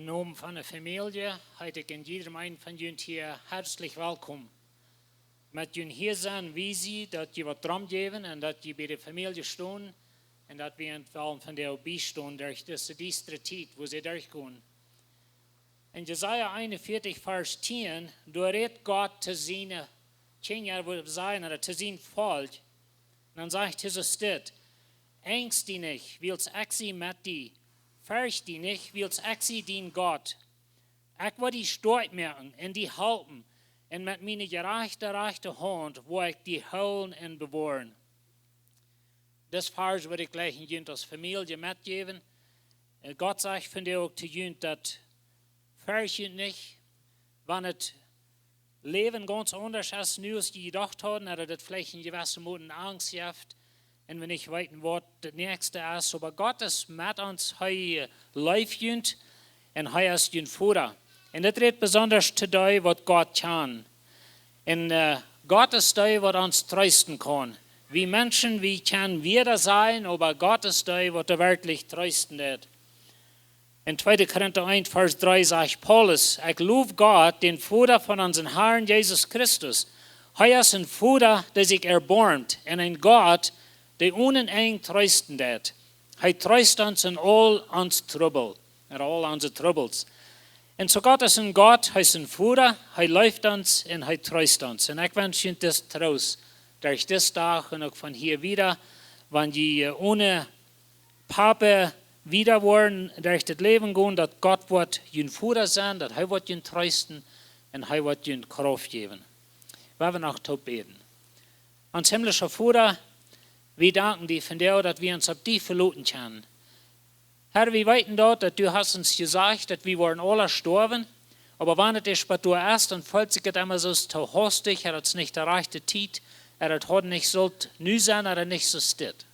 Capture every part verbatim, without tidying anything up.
Em Nomen von de Famielje heet ekj en jiedrem eenen von junt hia hartlich welkom. Met jun hia sennen wies jie, daut jie waut drom jäwen un daut jie bie de Famielje stonen un daut wie an wellen von dee biestonen derch dise diestre Tiet, wua see derchgonen. En Jesaja eenunvieetich, Varsch tieen, doa rät Gott to siene Kjinja, wudd ekj sajen, ooda to sien Volkj. Un dan sajcht Jesus dit: Angst die nich, wiels ekj sie met die. Fercht die nich, wiels ekj sie dien Gott. Ekj woa die stoakj moaken un die halpen, un met miene jerajchte rajchte Haunt woa ekj die hoolen un bewoaren. Dis Varsch wudd ekj jlikj junt aus Famielje metjäwen. Äh, Gott sajcht vondoag uk to junt, daut: Fercht junt nich, wan daut Läwen gaunz aundasch es nu aus jie jedocht hauden, ooda daut veleicht en jewesse Moten Angst jeft un wie nich weeten, waut daut näakjste es. Oba Gott es met ons, hee leeft junt un hee es jun Voda. Un dit rät besondasch to dee, waut Gott kjanen. Un, äh, Gott es dee, waut ons treesten kaun. Wie Menschen, wie kjennen Wieed sajen, oba Gott es dee, waut werkjlich treesten deit. En tweede Korinta eent, Varsch dree sajcht Paulus: Ekj low Gott, dän Voda von onsen Harn Jesus Christus. Hee es een Voda, dee sikj erboarmt, un een Gott, dee onen Enj treesten deit. Hee treest ons en aul ons Trubbel, en aul onse Trubbels. Un soo Gott es een Gott, hee es een Voda, hee leeft ons un hee treest ons. Un ekj wensch junt dis Troost derch dis Dach un uk von hia wieda, wan jie, äh, one Papa wieda woaren derch daut Läwen gonen, daut Gott woat jun Voda sennen, daut hee woat junt treesten un hee woat junt Krauft jäwen. Wie woaren noch toop bäden. Ons himmlischa Voda, wie danken die vondoag, daut wie ons opp die veloten kjennen. Herr, wie weeten daut, daut du hast ons jesajcht, daut wie woaren aula stoawen, oba wan et ieescht bat doa es, dan feelt sikj et emma soo to haustich, et es nich de rajchte Tiet, et haud nich sult nu sennen, et nich soo steit.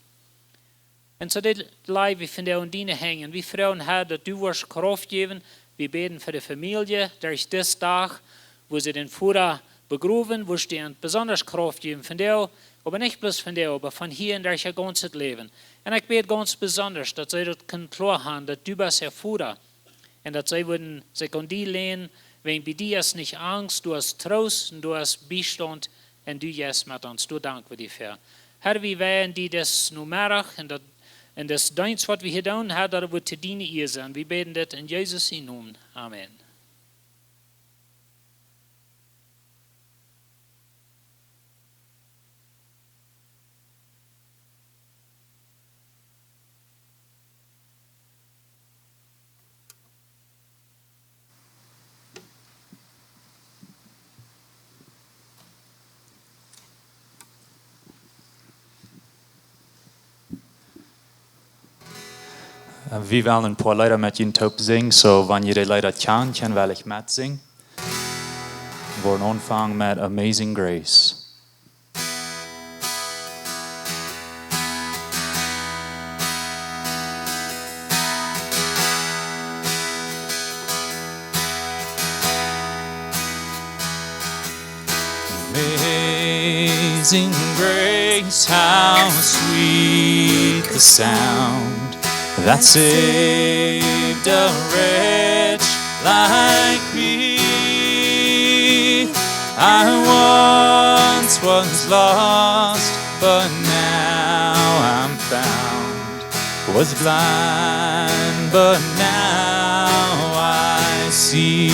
Un soo dit laj wie vondoag en diene Henj. Wie froagen, Herr, daut du woascht Krauft jäwen. Wie bäden fa de Famielje derch dis Dach, wua see dän Voda begrowen, woascht du an besondasch Krauft jäwen vondoag, oba nich bloos vondoag, oba von hia un derch äa gaunzet Läwen. Un ekj bäd gaunz besondasch, daut see daut kjennen kloa haben, daut du best äa Voda. Un daut see wudden sikj aun die länen, wiels bie die es nich Angst, du hast Troost un du hast Biestaunt un du jeist met ons. Doa dank wie die fa. Herr, wie woaren die dis Nomeddach un daut, un dis Deenst, waut wie hia doonen, Herr, daut woat to diene Ea sennen. Wie bäden dit en Jesus sienen Nomen. Amen. Wie wellen een poa Leeda met junt toop sinjen, soo wan jie de Leeda kjanen, kjennen jie met sinjen. Wie woaren aunfangen met Amazing Grace. Amazing grace, how sweet the sound that saved a wretch like me. I once was lost, but now I'm found. Was blind, but now I see.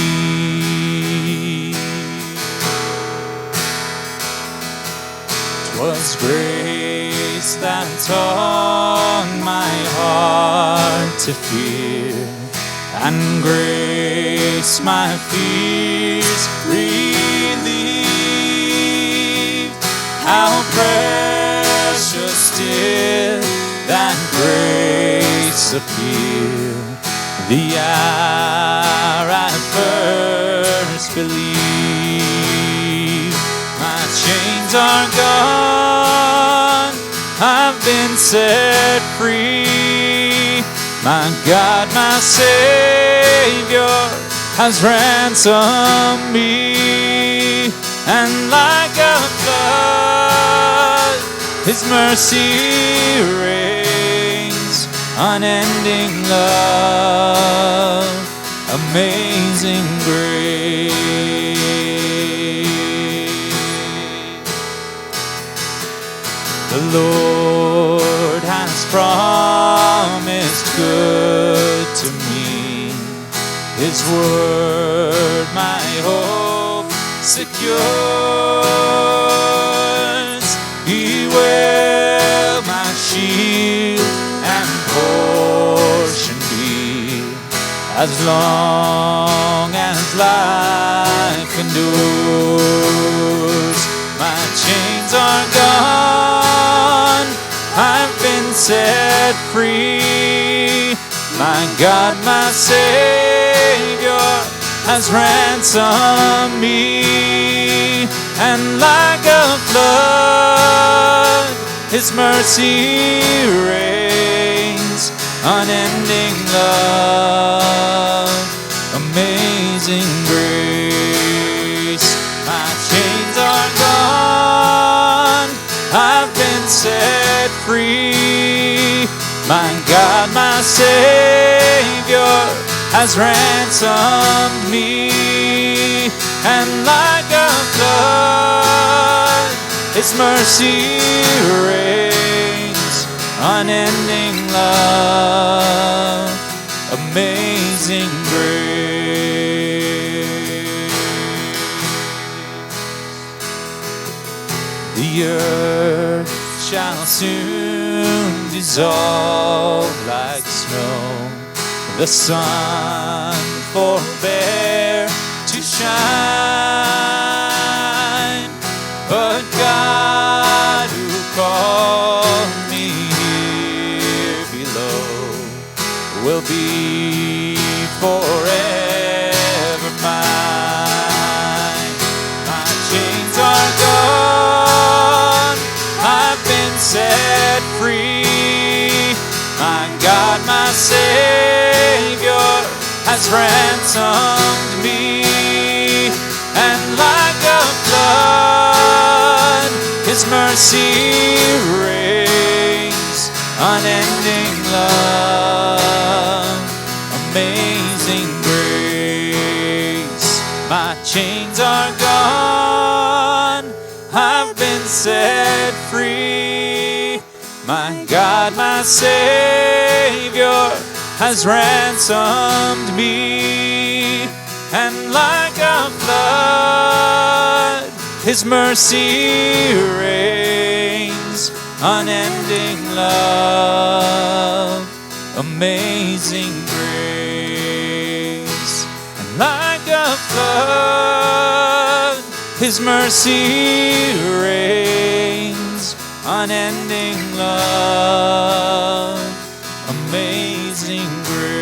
'Twas grace that taught my heart to fear, and grace my fears relieved. How precious did that grace appear, the hour I first believed. My chains are gone, I've been set free. My God, my Savior, has ransomed me, and like a flood, His mercy reigns, unending love. Amazing grace. The Lord has promised good to me. His word my hope secures. He will my shield and portion be, as long as life endures. My chains are gone, I've been set free. My God, my Savior, has ransomed me, and like a flood, His mercy reigns, unending love, amazing grace. My chains are gone, I've been set free. My God, my Savior, has ransomed me, and like a flood, His mercy reigns, unending love, amazing grace. The earth shall soon dissolve like snow. The sun forbear to shine. But God, who called me here below, will be forever mine. My chains are gone, I've been set free. My God, my Savior, has ransomed me, and like a flood, His mercy reigns, unending love, amazing grace. My chains are gone, I've been set free. My God, my Savior, has ransomed me, and like a flood, His mercy reigns, unending love, amazing grace. And like a flood, His mercy reigns, unending love, amazing grace.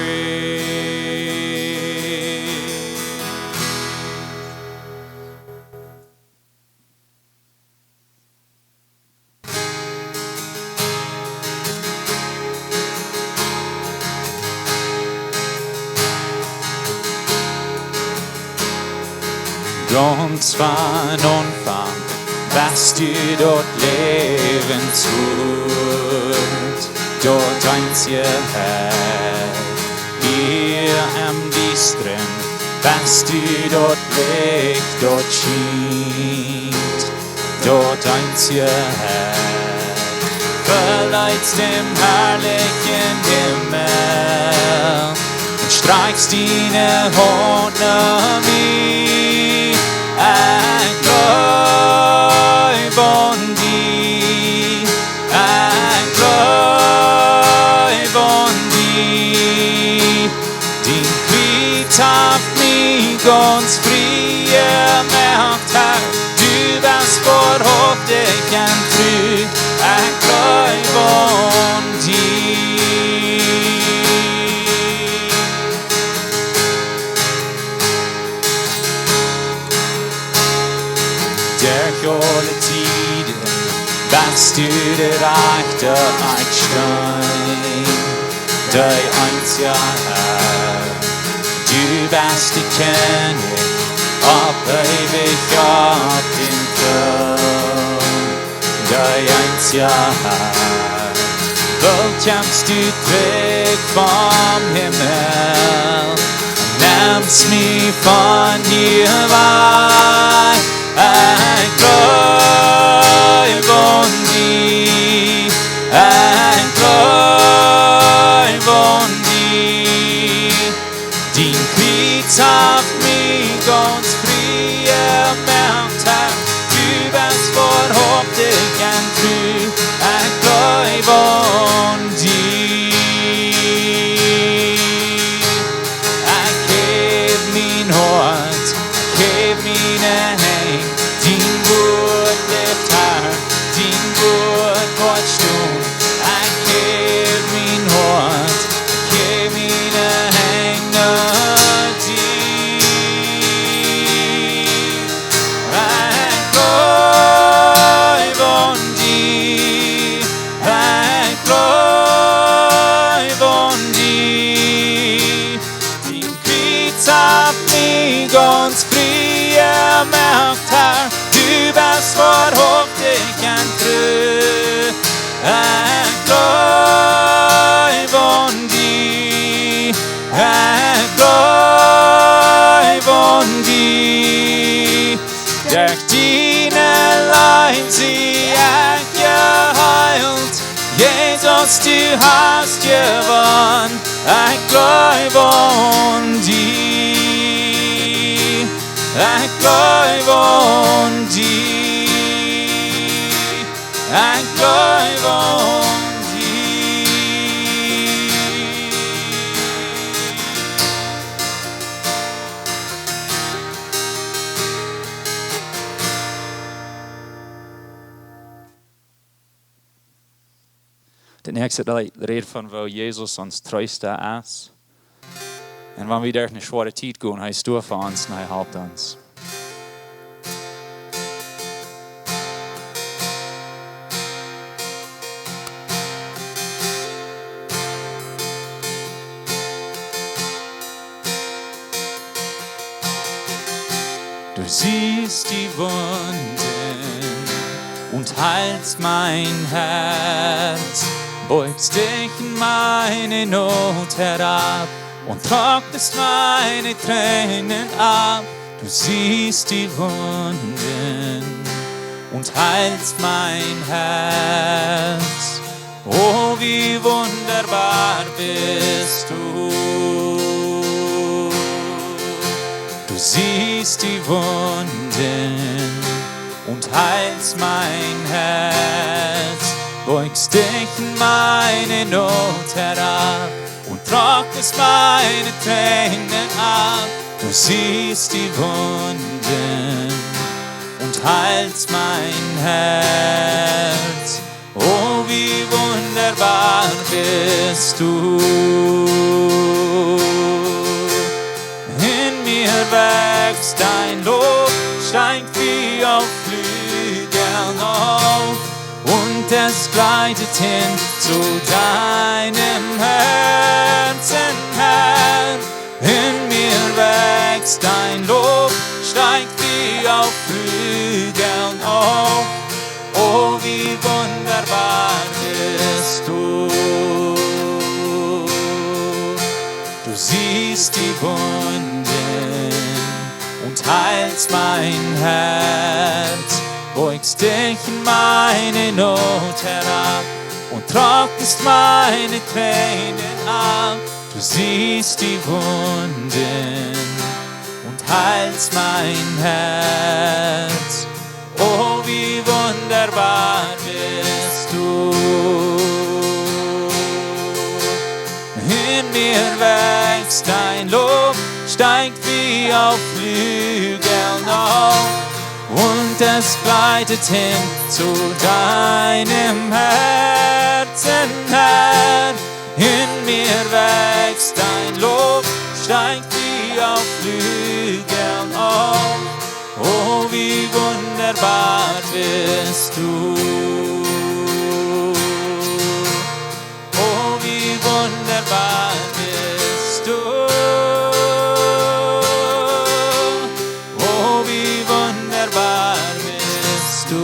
Gaunz von Aunfank best du daut Läwenswuat, daut eensje Hoat. Hia em Diestren best du daut Licht, daut schient, daut eensje Hoat. Veleetst dän harlichen Himmel un strakjst diene Haunt no mie. Ekj jleew aun die, ekj jleew aun die. Dien Kjriez haft mie gaunz frie jemoakt, Herr. Du best woarhaftich un tru, ekj jleew aun die. Derch aule Tieden best du de rajchte, ekj stein, de eensja Herr. Du best de Kjennich opp eewich opp dän Troon, de eensja Herr. Woo kjemst du trigj vom Himmel, un Nemst mie von hia wajch. Ekj jleew aun die, ekj jleew aun die. Dien Kjriez haft mie gaunz frie jemoakt, Herr. Du best woarhauftich un tru, ekj jleew aun die. Ekj jäw mien Hoat, ekj jäw miene Henj, dien Wuat blift, Herr, dien Wuat woat stonen. Ekj jäw mien Hoat, ekj jäw miene Henj no die. Ekj jleew aun die, ekj jleew aun die. Dien Kjriez haft mie gaunz frie jemoakt, Herr. Du best woarhauftich un tru. Ekj jleew aun die, ekj jleew aun die. Derch diene Leew sie ekj jeheelt. Jesus, du hast jewonnen. Ekj jleew aun die. Ekj jleew aun die. Ekj jleew aun die. De näakjste Deel rät von woo Jesus ons Treesta es. Un wan wie derch eene schwoare Tiet gonen, hee es doa fa ons un hee halpt ons. Du siehst die Wunden und heilst mein Herz, beugst dich in meine Not herab und trocknest meine Tränen ab. Du siehst die Wunden und heilst mein Herz. Oh, wie wunderbar bist du. Du siehst die Wunden und heilst mein Herz, beugst dich in meine Not herab und trocknest meine Tränen ab. Du siehst die Wunden und heilst mein Herz. Oh, wie wunderbar bist du. In mir wächst dein Lob, steigt wie auf Flügeln auf, und es gleitet hin zu deinem Herzen, Herr. In mir wächst dein Lob, steigt wie auf Flügeln auf. Oh, wie wunderbar bist du. Du siehst die Wunden und heilst mein Herz, beugst dich in meine Not herab und trocknest meine Tränen ab. Du siehst die Wunden und heilst mein Herz. Oh, wie wunderbar bist du. In mir wächst dein Lob, steigt wie auf Flügeln auf, und es gleitet hin zu deinem Herzen, Herr. In mir wächst dein Lob, steigt wie auf Flügeln auf. Oh, wie wunderbar bist du. Oh, wie wunderbar bist du. Oh, wie wunderbar bist du.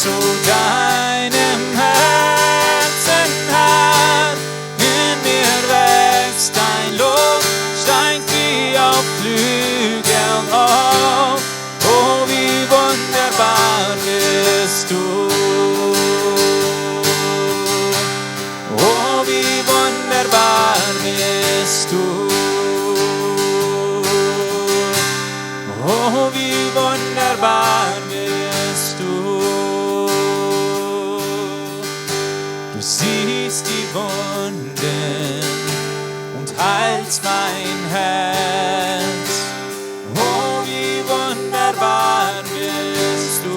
Zu deinem Herzen, Herr, in mir wächst ein Lob, steigt wie auf Flügeln auf. Oh, wie wunderbar bist du. Oh, wie wunderbar bist du. Oh, wie wunderbar bist du. Du siehst die Wunden und heilst mein Herz. Oh, wie wunderbar bist du.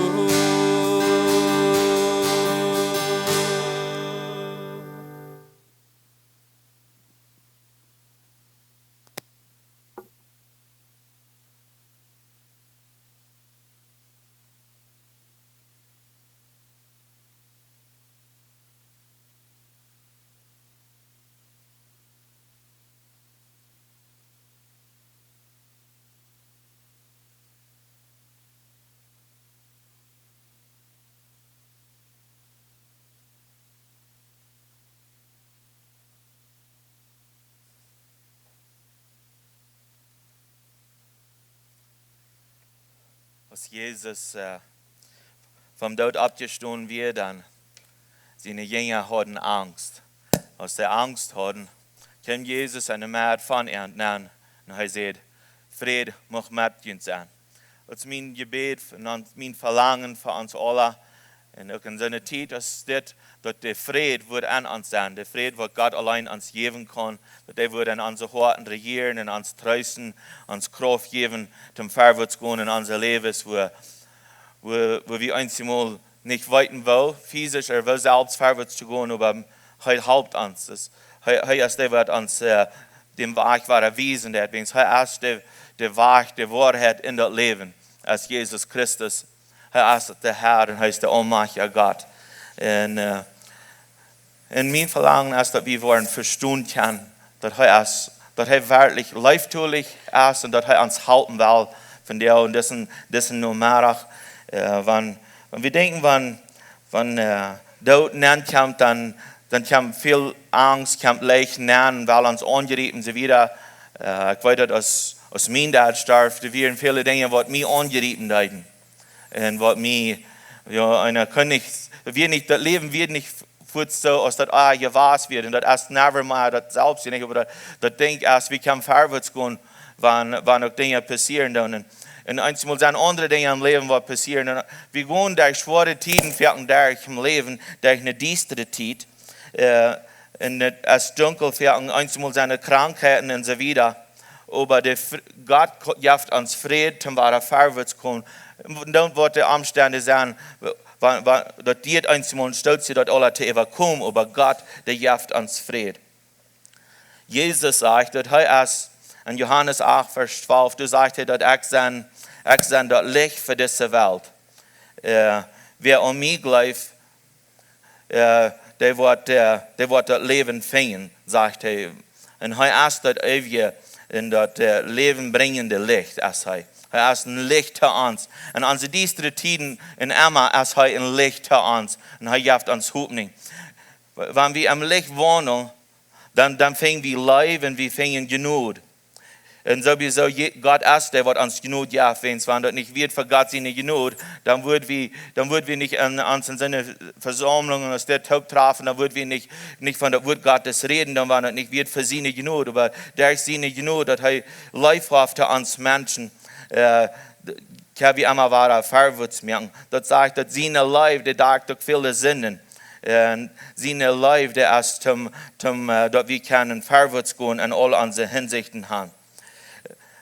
Aus Jesus äh, vom Doot oppjestonen wia, dan siene Jinja hauden Angst. Aus see Angst hauden, kjeem Jesus en de Medd von an nenn un hee säd: Fräd mucht met junt sennen. Daut es mien Jebäd un dan mien Velangen fa ons aula. Un uk en soone Tiet aus dit, daut de Fräd wudd en ons sennen, de Fräd, waut Gott auleen ons jäwen kaun, daut dee wudd en onse Hoaten rejieren un ons treesten, ons Krauft jäwen, toom verwoats gonen en onse Läwes, wua, wua, wua wie eenjemol nich weeten, woo fisisch ooda woo selfst verwoats to gonen, oba hee halpt ons. Daut hee, hee es dee, waut ons äh, dän Wajch wada wiesen deit. Wäajens hee es de, de Wajch, de Woarheit un daut Läwen, es Jesus Christus. Hee es de Herr un hee es de aulmajchtja Gott. Un äh, un mien Velangen es, daut wie woaren vestonen kjennen, daut hee es, daut hee werkjlich leeftolich es un daut hee ons halpen well vondoag un disen, disen Nomeddach. Äh, wan, wan wie denkjen, wan, wan äh, Doot nenn kjemt, dan, dan kjemt väl Angst, kjemt leicht nenn un well ons aunjriepen un soo wieda. Äh, ekj weet daut aus, aus mien Dad storf, doa wieren väle Dinja, waut mie aunjriepen deeden. Un waut mie, jo, eena kunn nich, wia nich, daut Läwen wia nich fuaz soo, aus daut ea jewast wia. Un daut es never mea daut selfst, nich, oba daut, daut denkj ekj, aus wie kjennen verwoats gonen, wan, wan uk Dinja passieren dan. Un, un eenjemol sent aundre Dinja em Läwen, waut passieren. Un wie gonen derch schwoare Tieden, foaken derch em Läwen, derch eene diestre Tiet. Äh, un et es dunkel, foaken eenjemol sent Krankheiten un soo wieda. Oba de Fr-, Gott ko-, jeft ons Fräd, toom wada verwoats komen. Dan woat de Omstend sennen, wa-, wa-, daut diet eenjemol een Stootje, daut aula to äwakomen, oba Gott, dee jeft ons Fräd. Jesus sajcht, daut hee es, en Johanes acht, Varsch twalf, doa sajcht hee, daut ekj sie, ekj sie daut Licht fa dise Welt. Äh, wäa aun mie jleeft, äh, dee woat, äh, dee woat daut Läwen finjen, sajcht hee. Un hee es daut eewje un daut äh, läwenbrinjende Licht es hee. Hee es een Licht to ons. En onse diestre Tieden un emma es hee een Licht to ons. Un hee jeft ons Hopninj. Wa-, wan wie em Licht waundlen, dan, dan finj wie Läwen un wie finjen Jnod. Un sowieso, Je-, Gott es dee, waut ons Jnod jeft. Wäajens wan daut nich wia fa Gott siene Jnod, dan wudd wie, dan wudd wie nich en, en soone Vesaumlungen aus dit toopträfen, dan wudd wie nich, nich von daut Wuat Gottes räden, dan wia daut nich wia fa siene Jnod, oba derch siene Jnod, daut hee leef haft to ons Menschen, äh, d-, kjenn wie emma wada verwoats moaken. Daut sajcht, daut siene Leew, dee dakt uk väle Sinden. Un siene Leew, dee es toom, toom, äh, daut wie kjennen verwoats gonen en aul onse Hinsichten han.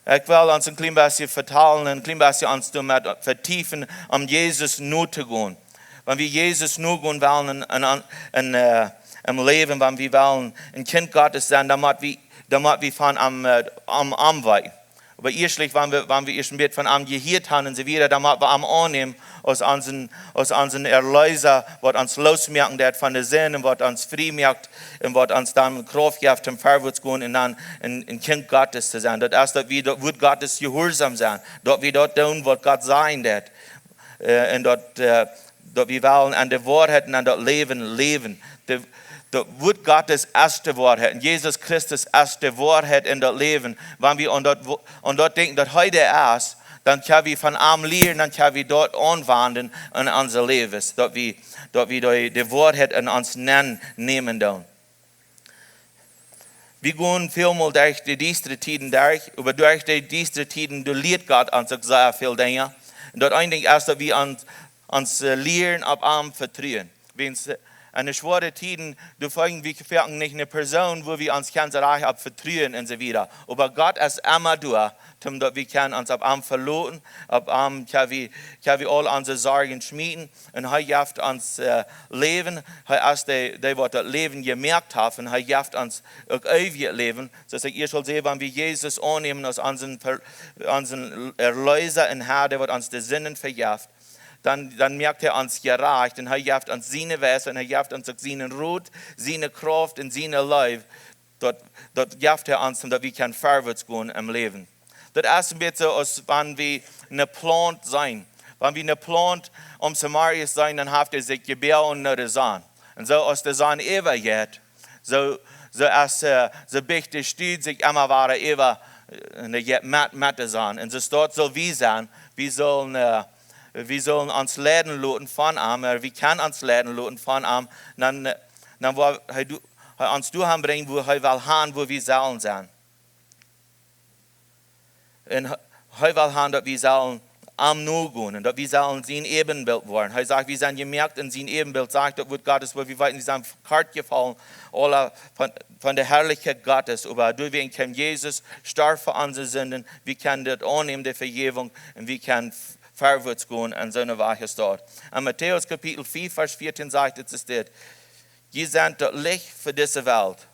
Ekj well ons een kjlien bät vetalen, een kjlien bät ons doamet vetiefen, om Jesus no to gonen. Wan wie Jesus no gonen wellen en, en, en, äh, em Läwen, wan wie wellen een Kjint Gottes sennen, dan mott wie, dan mott wie von am, äh, am, am weeten. Oba ieeschtlich, wan wie, wan wie ieescht een bät von am jehieet han un soo wieda, dan mott wie am aunnämen aus onsen, aus onsen Erleesa, waut ons loosmoaken deit von de Sind un waut ons frie moakt un waut ons dan Krauft jeft toom verwoats gonen un dan een, een Kjint Gottes to sennen. Daut es, daut wie daut Wuat Gottes jehuarsom sennen, daut wie daut doonen, waut Gott sajen deit. Äh, un daut, äh, daut wie wellen aun de Woarheit un aun daut Läwen läwen. De, daut Wuat Gottes es de Woarheit. Un Jesus Christus es de Woarheit un daut Läwen. Wan wie aun daut, Wo- aun daut denkjen, daut hee dee es, dan kjenn wie von am lieren, dan kjenn wie daut aunwenjen en onse Läwes. Daut wie, daut wie de, de Woarheit en ons nenn nämen doonen. Wie gonen välmol derch de diestre Tieden derch, oba derch de diestre Tieden, doa lieet Gott ons uk sea väl Dinja. Un daut eene Dinkj es, daut wie ons, ons äh, lieren opp am vetruen. Wiels äh, en de schwoare Tieden, doa finjen wie foaken nich eene Persoon, wua wie ons gaunz rajcht opp vetruen un soo wieda. Oba Gott es emma doa, om daut wie kjennen ons opp am veloten, opp am kjenn wie, kjenn wie aul onse Sorjen schmieten. Un hee jeft ons äh, Läwen, hee es dee, dee waut daut Läwen jemoakt haft, un hee jeft ons uk eewjet Läwen. Soo aus ekj ieescht aul säd, wan wie Jesus aunnämen aus onsen, Ver- onsen Erleesa un Herr, dee waut ons de Sinden vejeft, dan, dan moakt hee ons jerajcht un hee jeft ons siene Weisheit un hee jeft ons uk sienen Rot, siene Krauft un siene Leew. Daut, daut jeft hee ons, om daut wie kjennen verwoats gonen em Läwen. Daut es een bät soo aus wan wie eene Plaunt seenen. Wan wie eene Plaunt aum Sommarjes seenen, dan haft dee sikj jeboagen no de Sonn. Un soo aus de Sonn äwajeit, soo, soo aus äh, soo bieejt de Stud sikj emma wada äwa äh, un dee jeit met, met de Sonn. Un soo daut sull wie sennen. Wie sellen, äh, wie sellen ons leiden loten von am, äh, wie kjennen ons leiden loten von am. Dan, äh, dan woat hee, du- hee ons doahan brinjen, wua hee well han, wua wie sellen sennen. Un hee, hee well han, daut wie sellen am nogonen un daut wie sellen sien Äwenbilt woaren. Hee sajcht, wie sent jemoakt en sien Äwenbilt, sajcht daut Wuat Gottes, wua wie weeten, wie sent kort jefaulen, aule von, von de Harlichkjeit Gottes. Oba doawäajen kjeem Jesus, storf fa onse Sinden, wie kjennen daut aunnämen, de Vejäwunk, un wie kjennen v- verwoats gonen en soone Wajch aus daut. En Matäus Kapitel vea, Varsch vieetieen sajcht et, es dit: Jie sent daut Licht fa dise Welt.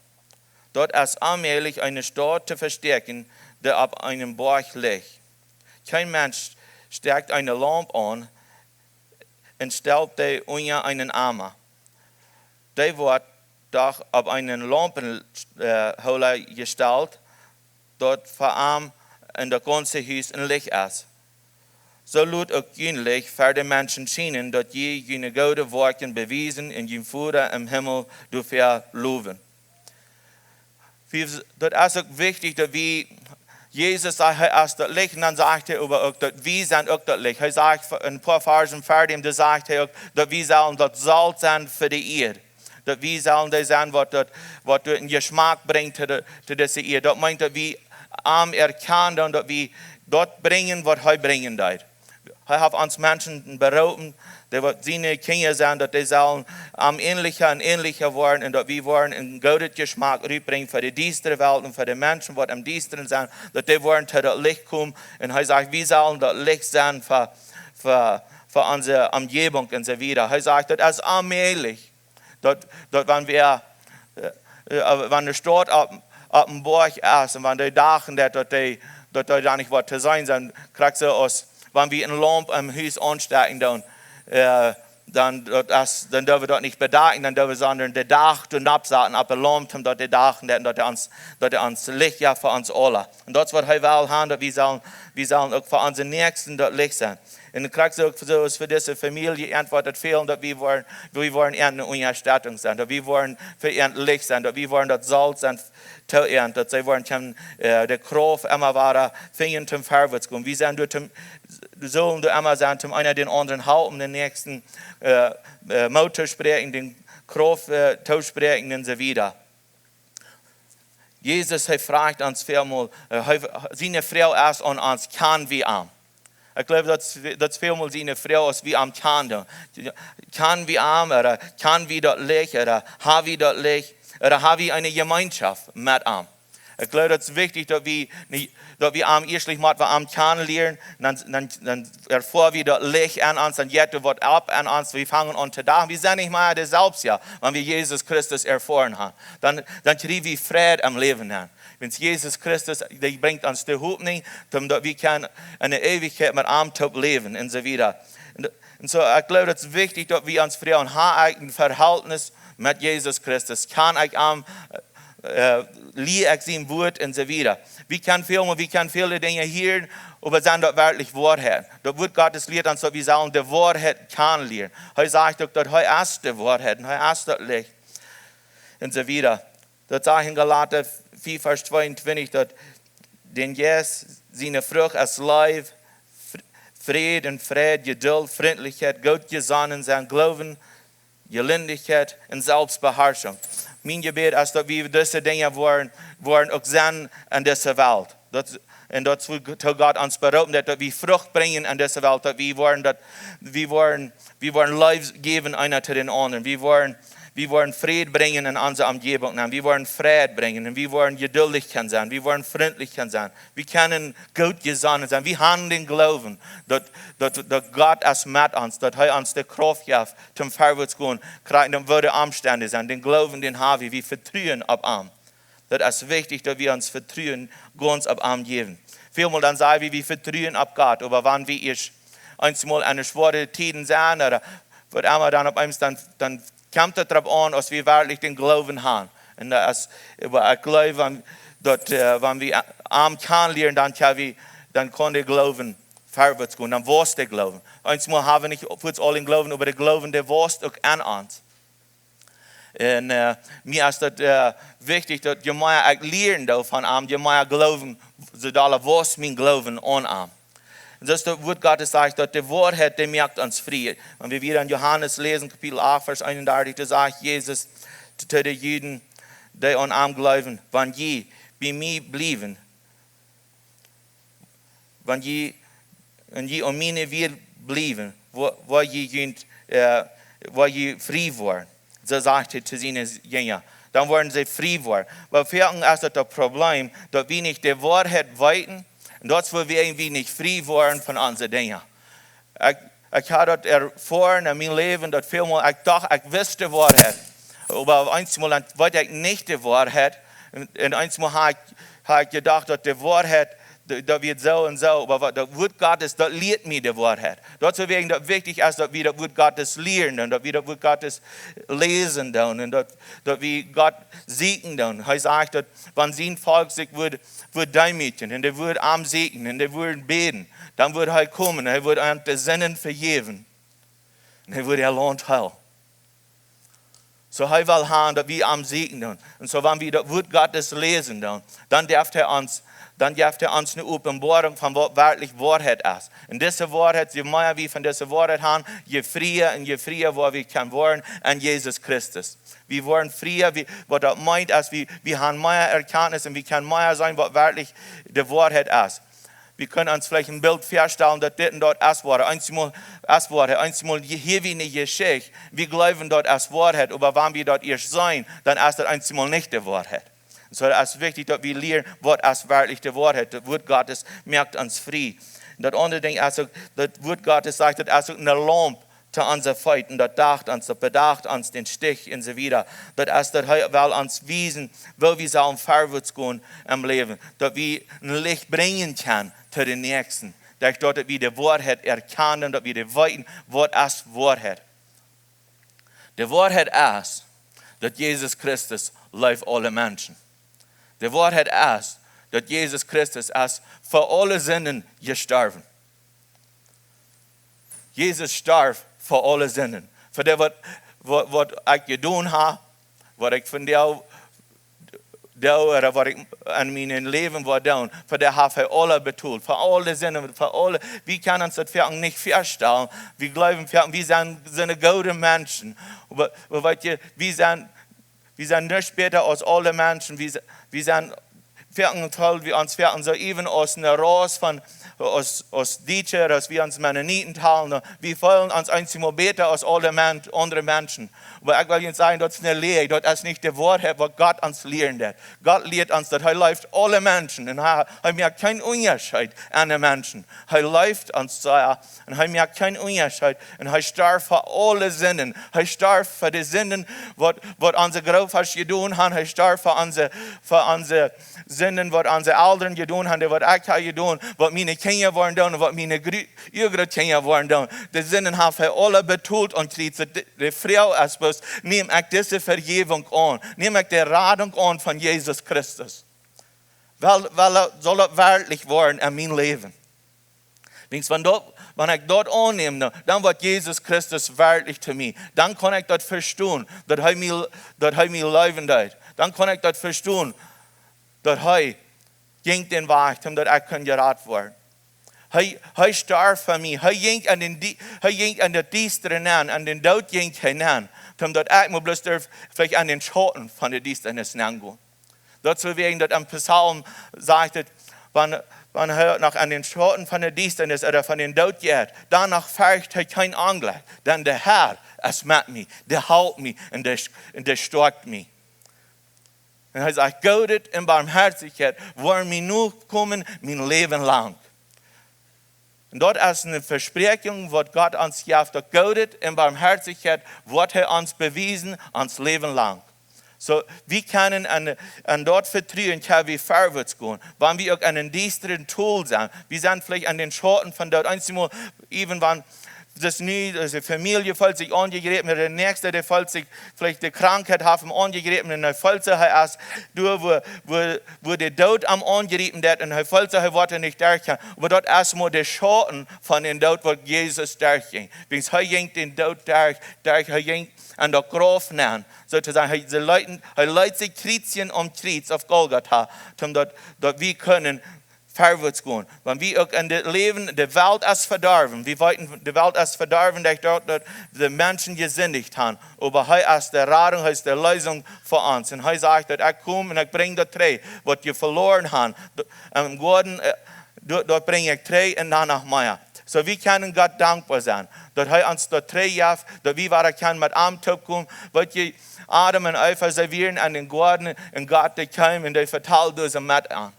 Daut es onmäajlich, eene Staut to vestäakjen, dee opp eenen Boajch licht. Kjeen Mensch stäakjt eene Laump aun un stalt dee unja eenen Ama. Dee woat doch opp eenen Laumpenhoola äh, Hoola jestalt, daut fa am un daut gaunze Hus een Licht es. Soo lot uk jun Licht ver de Menschen schienen, daut jie june goode Woakjen bewiesen un jun Voda em Himmel doafäa lowen. Wie, daut es uk wichtich, daut wie, Jesus sajcht, hee es daut Licht, un dan sajcht hee oba uk, daut wie sent uk daut Licht. Hee sajcht een poa Varschen ver däm, doa sajcht hee uk, daut wie sellen daut Solt sennen fa de Ieed. Daut wie sellen dee sennen, waut daut, waut doa een Jeschmack brinjt to, de, to dise Ieed. Daut meent, daut wie am erkjanen, daut wie daut brinjen, waut hee brinjen deed. Hee haft ons Menschen beroopen, dee waut siene Kjinja sent, daut dee sellen am änelja un änelja woaren un daut wie woaren een goodet Jeschmack rutbrinjen fa de diestre Welt un fa de Menschen, waut em Diestren sent, daut dee woaren to daut Licht komen. Un hee sajcht, wie sellen daut Licht sennen fa, fa, fa onse Omjäwunk un soo wieda. Hee sajcht, daut es onmäajlich. Daut, daut wan wie, äh, äh, wan de Staut opp, opp een Boajch es un wan dee Dach un daut, daut dee, daut dee doa nich waut to seenen sent, krakjt soo aus wan wie eene Laump em Hus aunstäakjen doonen, äh, dan, daut es, dan doo wie daut nich bedakjen, dan doo wie, sonda de Dach doa nopp saten opp de Laump, om daut de Dach un daut, daut dee ons, daut dee ons Licht jeft fa ons aula. Un daut es, waut hee well han, daut wie sellen, wie sellen uk fa onse Näakjsten daut Licht sennen. Un dan krakjt soo uk soo aus fa dise Famielje, an waut et fält, daut wie woaren, wie woaren an eene Unjastettunk sennen, daut wie woaren fa an Licht sennen, daut wie woaren daut Solt sennen to an, daut see woaren kjennen äh, de Krauft emma wada finjen, toom verwoats gonen. Wie sent doa toom, sellen doa emma sennen, toom eena dän aundren halpen, dän Näakjsten äh, äh, Moot to spräakjen, dän Krauft äh, to spräakjen un soo wieda. Jesus, hee frajcht ons välmol, äh, hee, siene Froag es aun ons, kjan wie am? Ekj jleew, daut, daut es välmol siene Froag, aus wie am kjanen doonen. Kjan wie am, ooda kjan wie daut Licht, ooda ha wie daut Licht, ooda ha wie eene Jemeenschoft met am? Ekj jleew, daut es wichtich, daut wie, nich, daut wie am ieeschtlich motten, wie am kjanen lieren, dan, dan, dan erfoa wie daut Licht aun ons, dan jeit doa waut opp aun ons, wie fangen aun to dachen, wie sent nich mea deeselwje, wan wie Jesus Christus erfoaren haben. Dan, dan kjrie wie Fräd em Läwen aun. Wiels Jesus Christus, dee brinjt ons de Hopninj, daut wie kjennen enne Eewichkjeit met am toop läwen un soo wieda. Un, un soo, ekj jleew, daut es wichtich, daut wie ons froagen, ha ekj een Verhältnis met Jesus Christus? Kjan ekj am, äh, lia ekj sien Wort un soo wieda. Wie kjennen väl, wie kjennen väle Dinja hieren, oba sent daut werkjlich Woarheit? Daut Wort Gottes lieet ons, daut wie sellen de Woarheit kjanen lieren. Hee sajcht uk, daut hee es de Woarheit un hee es daut Licht un soo wieda. Daut sajcht en Galata fief, Varsch tweeuntwintich, daut dän Jeist siene Frucht es Leew, Fr-, Fräd un Freid, Jeduld, Frintlichkjeit, Gootjesonnensein, Gloowen, Jelindichkjeit un Selfstbeharschunk. Mien Jebäd es, daut wie dise Dinja woaren, woaren uk sennen en dise Welt. Daut, un daut wie to Gott ons beroopen, daut, daut wie Frucht brinjen en dise Welt, daut wie woaren, daut wie woaren, wie woaren Leew jäwen eena to dän aundren. Wie woaren, wie woaren Fräd brinjen en onse Omjäwunk, un wie woaren Freid brinjen, un wie woaren jeduldichkjeit sennen, wie woaren Frintlichkjeit sennen. Wie kjennen Gootjesonnen sennen. Wie haben dän Gloowen, daut, daut, daut Gott es met ons, daut hee ons de Krauft jeft toom verwoats gonen, krakjt wan de Omstend sent. Dän Gloowen, dän haben wie, wie vetruen opp am. Daut es wichtich, daut wie ons Vetruen gaunz opp am jäwen. Välmol dan saj wie, wie vetruen opp Gott, oba wan wie ieescht eemol en de schwoare Tieden sent, ooda waut emma, dan opp eemol, dan, dan kjemt et doaropp aun, aus wie werkjlich dän Gloowen haben. Un daut es, oba ekj gleew, wan, daut, äh, wan wie a-, am kjanen lieren, dan kjenn wie, dan kaun de Gloowen verwoats gonen, dan wausst de Gloowen. Eemol haben wie nich fuaz aul dän Gloowen, oba de Gloowen, dee wausst uk en ons. Un, äh, mie es daut, äh, wichtich, daut je mea ekj lieren doo von am, je mea Gloowen, soo dolla wausst mien Gloowen aun am. Un daut es daut Wort Gottes sajcht, daut de Woarheit, dee moakt ons frie. Wan wie wada en Johanes läsen, Kapitel acht, Varsch eenundartich, doa sajcht Jesus to, to de Juden, dee aun am jleewen: Wan jie bie mie bliewen, wan jie, wan jie aun miene Wieed bliewen, woa, woa jie junt, äh, woa jie frie woaren. Soo sajcht hee to siene Jinja. Dan woaren see frie woaren. Oba foaken es daut daut Problem, daut wie nich de Woarheit weeten, un daut es wuarom wie nich frie woaren von onse Dinja. Ekj, ekj hab daut erfoaren en mien Läwen, daut välmol ekj docht, ekj wist de Woarheit. Oba eemol dan weet ekj nich de Woarheit. Un, un eemol hab ekj, hab ekj jedocht, daut de Woarheit, daut, daut wia soo un soo. Oba waut, daut Wort Gottes, daut lieet mie de Woarheit. Daut es wuarom daut wichtich es, daut wie daut Wort Gottes lieren un daut wie daut Wort Gottes läsen doonen un daut, daut wie Gott sieekjen doonen. Hee sajcht, daut wan sien Volkj sikj wudd, wudd deemootjen un dee wudd am sieekjen un dee wudd bäden, dan wudd hee komen, hee wudd an de Sinden vejäwen un hee wudd äa Launt heilen. Soo hee well haben, daut wie am sieekjen doonen. Un soo wan wie daut Wort Gottes läsen doonen, dan jeft hee ons, dan jeft hee ons eene Openboarunk von waut werkjlich Woarheit es. Un dise Woarheit, je mea wie von dise Woarheit haben, je fria un je fria woa wie kjennen woaren en Jesus Christus. Wie woaren fria, wie, waut daut meent, es wie, wie haben mea Erkjantnis un wie kjennen mea seenen, waut werkjlich de Woarheit es. Wie kjennen ons veleicht een Bilt väastalen, daut dit un daut es Woarheit. Eemol es Woarheit, eemol hieren wie eene Jeschicht, wie jleewen, daut es Woarheit, oba wan wie daut ieescht seenen, dan es daut eemol nich de Woarheit. Un soo es wichtich, daut wie lieren, waut es werkjlich de Woarheit. Daut Wort Gottes moakt ons frie. Un daut aundre Dinkj es uk, daut Wort Gottes sajcht, daut es uk eene Laump to onse Feet, un daut dacht ons, daut bedacht ons dän Stich un soo wieda. Daut es, daut hee well ons wiesen, woo wie sellen verwoats gonen em Läwen. Daut wie een Licht brinjen kjennen to dän Näakjsten. Daut, daut wie de Woarheit erkjanen, daut wie de weeten, waut es Woarheit. De Woarheit es, daut Jesus Christus leeft aule Menschen. De Woarheit es, daut Jesus Christus es fa aule Sinden jestorwen. Jesus storf fa aule Sinden. Fa dee waut, waut, waut ekj jedonen hab, waut ekj vondoag doo, ooda waut ekj en mien Läwen woa doonen, fa dee haft hee aules betolt. Fa aule Sinden, fa aule, wie kjennen ons daut foaken nich väastalen. Wie jleewen foaken, wie sent, sent goode Menschen. Oba, oba weet jie, wie sent, wie sent nich bäta aus aule Menschen. Wie, wie sent foaken, feel wie ons foaken soo äwen aus eene Ras von, aus, aus Dietsche, aus wie ons Mennoniten talen. Wie feelen ons eemol bäta aus aule Men-, aundre Menschen. Oba ekj well junt sajen, daut es eene Lia, daut es nich de Woarheit, waut Gott ons lieren deit. Gott lieet ons, daut hee leeft aule Menschen. Un hee, hee moakt kjeen Unjascheet aun de Menschen. Hee leeft ons soo, un hee moakt kjeen Unjascheet. Un hee storf fa aule Sinden. Hee storf fa de Sinden, waut, waut onse Grootoaschel jedonen haben. Hee storf fa onse, fa onse Sinden, waut onse Elren jedonen haben, waut ekj hab jedonen, waut miene Kjinja woaren doonen, waut miene Gru-, Urgroottkjinja woaren doonen. De Sinden haft hee aule betolt aum Kjriez. De, de Froag es bloos, nem ekj dise Vejäwunk aun? Nem ekj de Radunk aun von Jesus Christus? Well, well, saul daut werkjlich woaren en mien Läwen? Wiels wan daut, wan ekj daut aunnäm, dan, dan woat Jesus Christus werkjlich to mie. Dan kaun ekj daut vestonen, daut hee mie, daut hee mie leewen deed. Dan kaun ekj daut vestonen, daut hee jinkj dän Wajch, om daut ekj kunn jerat woaren. Hee, hee storf fa mie. Hee jinkj en dän Die-, hee jinkj en daut Diestre nenn, en dän Doot jinkj hee nenn, om daut ekj mott bloos derf veleicht en dän Schauten von de Diestanis nenn gonen. Daut es wäajen daut em Psalm sajcht et, wan, wan hee noch en dän Schauten von de Diestanis ooda von dän Doot jeit, dan noch fercht hee kjeen Onjlekj, dan de Herr es met mie, dee halpt mie un dee, un dee stoakjt mie. Un hee sajcht: Goodet un Barmhoatichkjeit woaren mie nokomen mien Läwen lang. Un daut es eene Vespräakjunk, waut Gott ons jeft, daut Goodet un Barmhoatichkjeit woat hee ons bewiesen ons Läwen lang. Soo, wie kjennen aun, aun daut vetruen, kjenn wie verwoats gonen. Wan wie uk en een diestret Tol sent, wie sent veleicht en dän Schauten von daut eensjemol, even wan daut nu, daut de Famielje feelt sikj aunjegräpen, de Näakjste, dee feelt sikj veleicht, de Krankheit haft am aunjegräpen, un hee feelt sikj, hee es doa, wua, wua, wua de Doot am aunjriepen deed, un hee feelt sikj, hee woat doa nich derchgonen. Oba daut es mau de Schauten von dän Doot, waut Jesus derchjinkj. Wiels hee jinkj dän Doot derch, derch, hee jinkj en daut Grauf nenn, soo to sajen. Hee, see leeten, hee leet sikj kjriezjen aum Kjriez opp Golgata, om daut, daut wie kjennen verwoats gonen. Wan wie uk en daut Läwen, de Welt es vedorwen. Wie weeten, de Welt es vedorwen, daut, daut, daut de Menschen jesindicht haben. Oba hee es de Radunk, hee es de Leesunk fa ons. Un hee sajcht daut: Ekj kom un ekj brinj daut trigj, waut jie veloaren haben. Daut, em Goaden, äh, daut, daut brinj ekj trigj un dan noch mea. Soo, wie kjennen Gott dankboa sennen, daut hee ons daut trigj jeft, daut wie wada kjennen met am toopkomen. Weet jie, Adam un Eva, see wieren en dän Goaden un Gott, dee kjeem un dee vetald dise met an.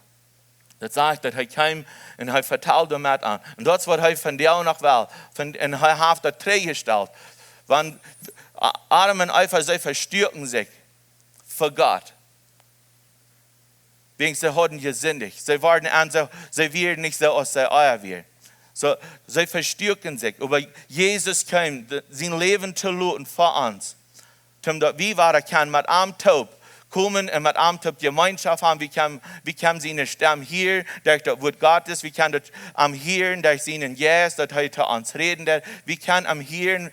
Daut sajcht, daut hee kjeem un hee vetald doa met an. Un daut es waut hee vondoag noch well. Von, un hee haft daut trigjjestalt. Wan A-, Adam un Eva, see vestuaken sikj fa Gott. Wiels see hauden jesindicht. See wieren aun, see, see wieren nich soo, aus see ea wieren. Soo, see vestuaken sikj. Oba Jesus kjeem, de, sien Läwen to loten fa ons. Om daut wie wada kjennen met am toop komen un met am toop Jemeenschoft haben. Wie kjennen, wie kjennen siene Stemm hieren derch daut Wuat Gottes. Wie kjennen daut am hieren derch sienen Jeist, daut hee to ons räden deed. Wie kjennen am hieren,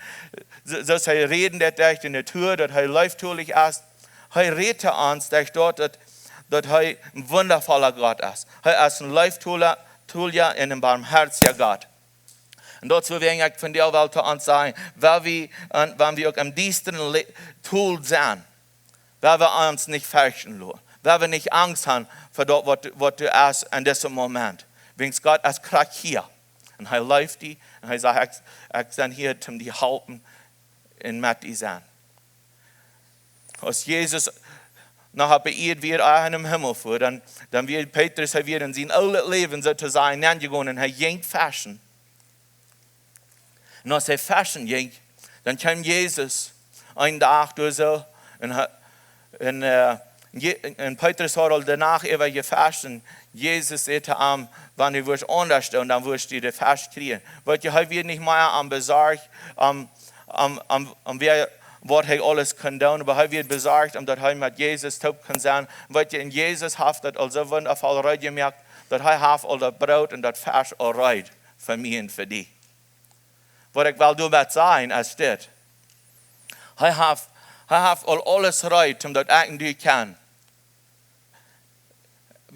soo, soo aus hee räden deed derch de Natua, daut hee leeftolich es. Hee rät to ons derch daut, daut, daut hee een wundavolla Gott es. Hee es een leeftolja, tolja un een barmhoatja Gott. Un daut es wuarom ekj vondoag well to ons sajen, wan wie, un wan wie uk em diestren Le-, Tol sent, wan wie ons nich ferchten loten, wan wie nich Angst haben fa daut, waut, waut doa es en disen Moment. Wiels Gott es krakjt hia. Un hee leeft die. Un hee sajcht: Ekj, ekj sie hia, om die to halpen un met die sennen. Aus Jesus noch opp de Ieed wia, ea hee em Himmel fua, dan, dan wia Petrus, hee wia en sien oolet Läwen, soo to sajen, nenjegonen, un hee jinkj feschen. Un aus hee feschen jinkj, dan kjeem Jesus eenen Dach doa soo, un hee, un, äh, Je-, un Petrus haud aul de Nacht äwa jefescht, un Jesus säd to am: Wan du wurscht aundasch doonen, dan wurscht du de Fesch kjrieen. Weet jie, hee wia nich mea aum besorcht, aum, aum, aum, aum wäa, waut hee aules kunn doonen, oba hee wia besorcht, om daut hee met Jesus toop kunn sennen. Weet jie, un Jesus haft daut aul soo wundavoll reed jemoakt, daut hee haft aul daut Broot un daut Fesch aul reed fa mie un fa die. Waut ekj well doamet sajen es dit: Hee haft, hee haft aul aules reed, om daut ekj un du kjennen,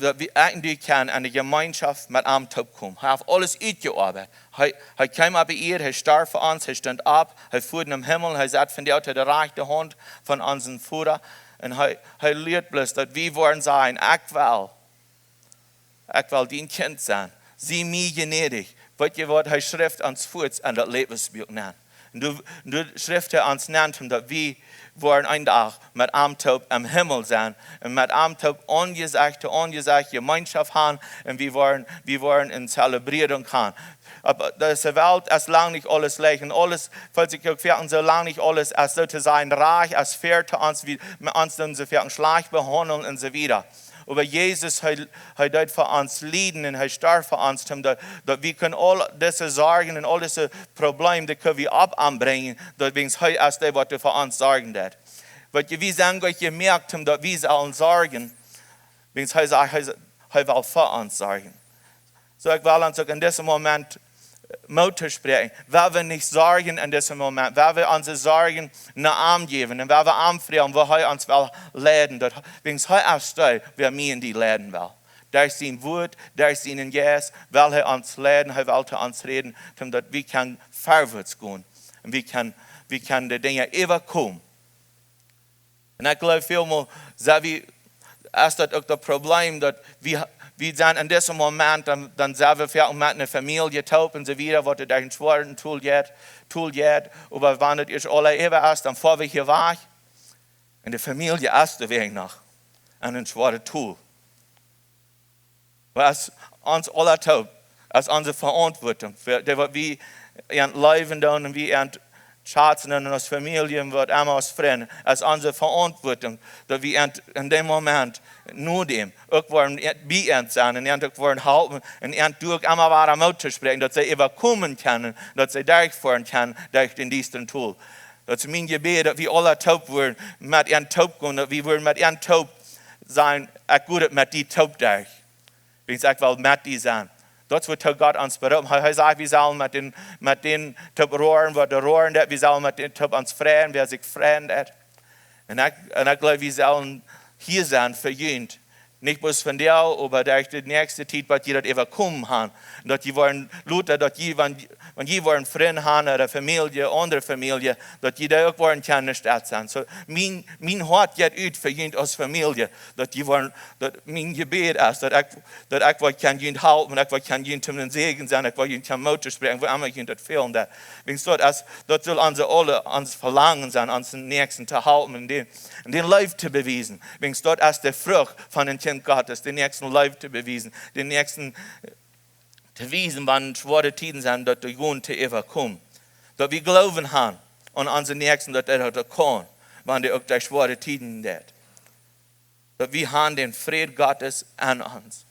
daut wie, ekj un du kjennen en de Jemeenschoft met am toopkomen. Hee haft aules utjeoabeit. Hee, hee kjeem opp de Ieed, hee storf fa ons, hee stunt opp, hee fua nom Himmel, hee saut vondoag opp de rajchte Haunt von onsen Voda. Un hee, hee lieet bloos, daut wie woaren sajen: Ekj well, ekj well dien Kjint sennen. Sie mie jnädich. Weet jie waut, hee schrift ons fuaz en daut Läwensbuak nenn. Un doa, doa schrift hee ons nenn, om daut wie woaren eenen Dach met am toop em Himmel sennen un met am toop Aunjesecht to Aunjesecht Jemeenschoft haben, un wie woaren, wie woaren eene Zelebrierunk haben. Oba dise Welt es lang nich aules leicht, un aules, feelt sikj uk fa ons soo lang nich aules es, soo to sajen, rajcht, es fair to ons, wie, met ons doonen see fa ons schlajcht behaundlen un soo wieda. Oba Jesus, hee, hee deed fa ons lieden un hee storf fa ons, om daut, daut wie kjennen aul dise Sorjen un aul dise Probleme, dee kjenn wie opp am brinjen, daut wäajens hee es dee, waut fa ons sorjen deit. Waut je, wie sent goot jemoakt, om daut wie sellen sorjen, wäajens hee sajcht, hee, hee well fa ons sorjen. Soo, ekj well ons uk en disen Moment Moot toospräakjen. Woa wie nich sorjen en disen Moment, woa wie onse Sorjen no am jäwen un woa wie am froagen, woo hee ons well leiden. Daut, wäajens hee es dee, wäa mie un die leiden well. Derch sien Wort, derch sienen Jeist, well hee ons leiden, hee well to ons räden, om daut wie kjennen verwoats gonen. Un wie kjennen, wie kjennen de Dinja äwakomen. Un ekj jleew, välmol sent wie, es daut uk daut Problem, daut wie, wie sent en disen Moment, dan, dan sent wie veleicht met eene Famielje toop un soo wieda, waut doa een schwoaret Tol jeit, Tol jeit. Oba wan et ieescht aul äwa es, dan foa wie hia wajch. Un de Famielje es doawäajen noch en een schwoaret Tol. Oba es ons aula toop, es onse Veauntwuatunk, fa dee, waut wie aun leewen doonen un wie aun schazen doonen aus Famielje un waut emma aus Frind, es onse Veauntwuatunk, daut wie aun, en däm Moment no däm uk woaren bie an sennen un an uk woaren halpen un an uk emma wada Moot toospräakjen, daut see äwakomen kjennen, daut see derchfoaren kjennen derch dän diestren Tol. Daut es mien Jebäd, daut wie aula toop woaren met an toop gonen, daut wie woaren met an toop sennen, ekj woa daut met die toop derch. Wäajens ekj well met die sennen. Daut es, waut Gott ons beroopt. Hee, hee sajcht, wie sellen met dän, met dän toop roaren, waut doa roaren deit, wie sellen met dän toop ons freien, wäa sikj freien deit. Un ekj, un ekj jleew, wie sellen hia sennen fa junt. Nich bloos vondoag, oba derch de näakjste Tiet, waut jie daut äwakomen haben. Un daut jie woaren lota, daut jie, wan, wan jie woaren Frind haben, ooda Famielje, aundre Famielje, daut jie doa uk woaren kjennen steit sennen. Soo, mien, mien Hoat jeit ut fa junt aus Famielje, daut jie woaren, daut mien Jebäd es, daut ekj, daut ekj woa kjennen junt halpen, ekj woa kjennen junt een Säajen sennen, ekj woa junt kjennen Moot toospräakjen, woo emma junt daut fält. Daut, wäajens daut es, daut saul onse aule, ons Velangen sennen, onsen Näakjsten to halpen un dän, un dän Leew to bewiesen. Wäajens daut es de Frucht von een Kjint Gottes, dän Näakjsten Leew to bewiesen, dän Näakjsten to wiesen, wan schwoare Tieden sent, daut dee gonen to äwakomen. Daut wie Gloowen haben aun onsen Näakjsten, daut hee daut kaun, wan dee uk derch schwoare Tieden jeit. Daut wie haben dän Fräd Gottes en ons.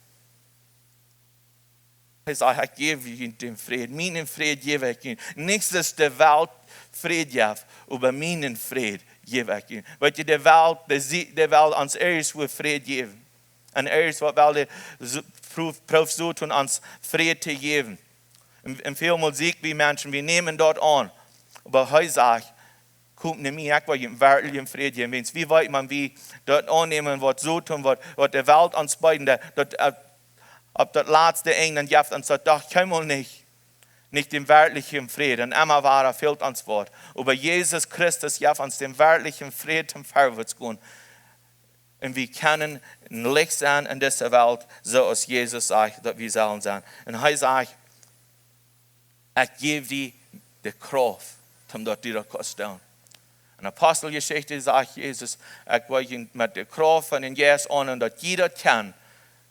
Hee sajcht, ekj jäw junt dän Fräd, mienen Fräd jäw ekj junt. Nich aus de Welt Fräd jeft, oba mienen Fräd jäw ekj junt. Weet jie, de Welt, de, de Welt ons ieescht woat Fräd jäwen. Un ieescht woat de Sa-, proow-, prooft Soton ons Fräd to jäwen. Un, un välmol sieekj wie Menschen, wie nämen daut aun. Oba hee sajcht, komt no mie, ekj woa junt werkjlichen Fräd jäwen. Wäajens wie weeten, wan wie daut aunnämen, waut Soton, waut, waut de Welt ons beeden deit, daut, äh, opp daut latste Enj, dan jeft ons daut doch kjeenmol nich, nich dän werkjlichen Fräd. Un emma wada fält ons waut. Oba Jesus Christus jeft ons dän werkjlichen Fräd toom verwoats gonen. Un wie kjennen een Licht sennen en dise Welt, soo aus Jesus sajcht, daut wie sellen sennen. Un hee sajcht, ekj jäw die de Krauft, om daut du daut kaust doonen. En Aposteljeschicht sajcht Jesus, ekj woa junt met de Krauft von dän Jeist aun, un daut jie daut kjennen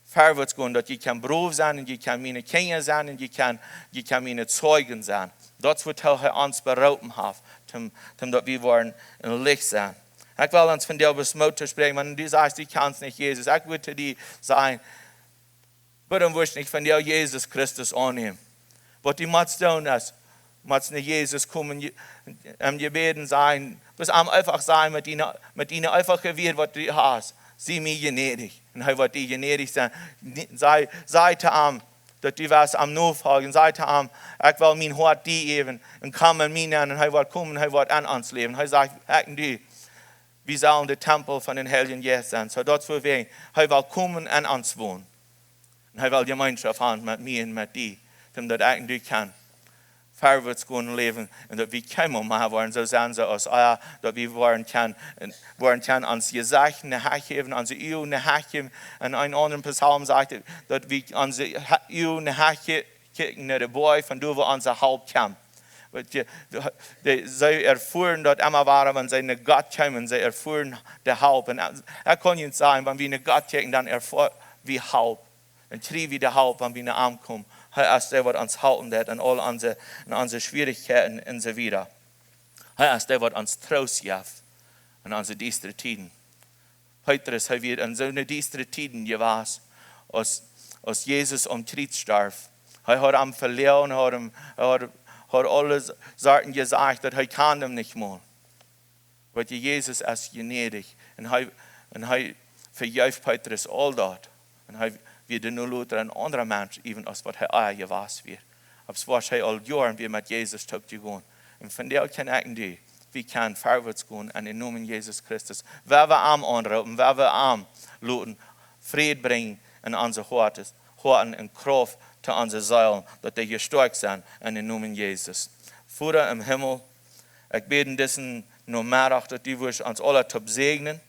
verwoats gonen, daut jie kjennen Broda sennen, un jie kjennen miene Kjinja sennen, un jie kjennen, jie kjennen miene Zeugen sennen. Daut es, waut hee ons beroopen haft, om, om daut wie woaren een Licht sennen. Ekj well ons vondoag bloos Moot toospräakjen, wan du sajchst, du kjanst nich Jesus. Ekj wudd to die sajen, wuarom wurscht nich vondoag Jesus Christus aunnämen? Waut du motst doonen es, motst no Jesus komen, je-, am Jebäd sajen, bloos am eefach sajen met diene, met diene eefache Wieed, waut du hast. Sie mie jnädich. Un hee woat die jnädich sennen. Nie-, saj, saj to am, daut du woascht am nofoljen. Saj to am, ekj well mien Hoat die jäwen. Un komm en mie nenn. Un hee woat komen, hee woat en ons läwen. Hee sajcht, ekj un du, wie sellen de Tempel von dän Heiljen Jeist sennen. Soo daut wie ween, hee well komen en ons wonen. Un hee well Jemeenschoft haben met mie un met die. Om daut ekj un du kjennen verwoats gonen läwen un daut wie kjeenmol mea woaren soo sennen soo aus ea, daut wie woaren kjennen, woaren kjennen ons Jesecht nich häajäwen, onse Uagen nich häajäwen, un een aundra Psalm sajcht, daut wie onse Hä-, Uagen nich häajäwen, kjikjen no de Boaj, von doa wua onse Help kjemt. Weet jie, de, de, see erfoaren daut emma wada, wan see no Gott kjeemen, see erfoaren de Help. Un, äh, ekj kaun junt sajen, wan wie no Gott kjikjen, dan erfoa wie Help. Dan kjrie wie de Help, wan wie no am komen. Hee es dee, waut ons halpen deit en aul onse, en onse Schwierichkjeiten un soo wieda. Hee es dee, waut ons Troost jeft en onse diestre Tieden. Petrus, hee wia en soone diestre Tieden jewast, aus, aus Jesus aum Kjriez storf. Hee haud am veloagen, hee haud am, hee haud, haud aule Sachen jesajcht, daut hee kaund am nich mol. Weetst, Jesus es jnädich. Un hee, un hee vejeef Petrus aul daut. Un hee wia nu lota een aundra Mensch, even aus waut hee ea jewast wia. Oba soo wia hee aul Joaren wia met Jesus toop jegonen. Un von doa kaun ekj un du, wie kjennen verwoats gonen en dän Nomen Jesus Christus. Wan wie am aunroopen, wan wie am loten Fräd brinjen en onse Hoaten, Hoaten un Krauft to onse Seelen, daut dee jestoakjt sent en dän Nomen Jesus. Voda em Himmel, ekj bäd en disen Nomeddach, daut du wurscht ons aula toop säajnen.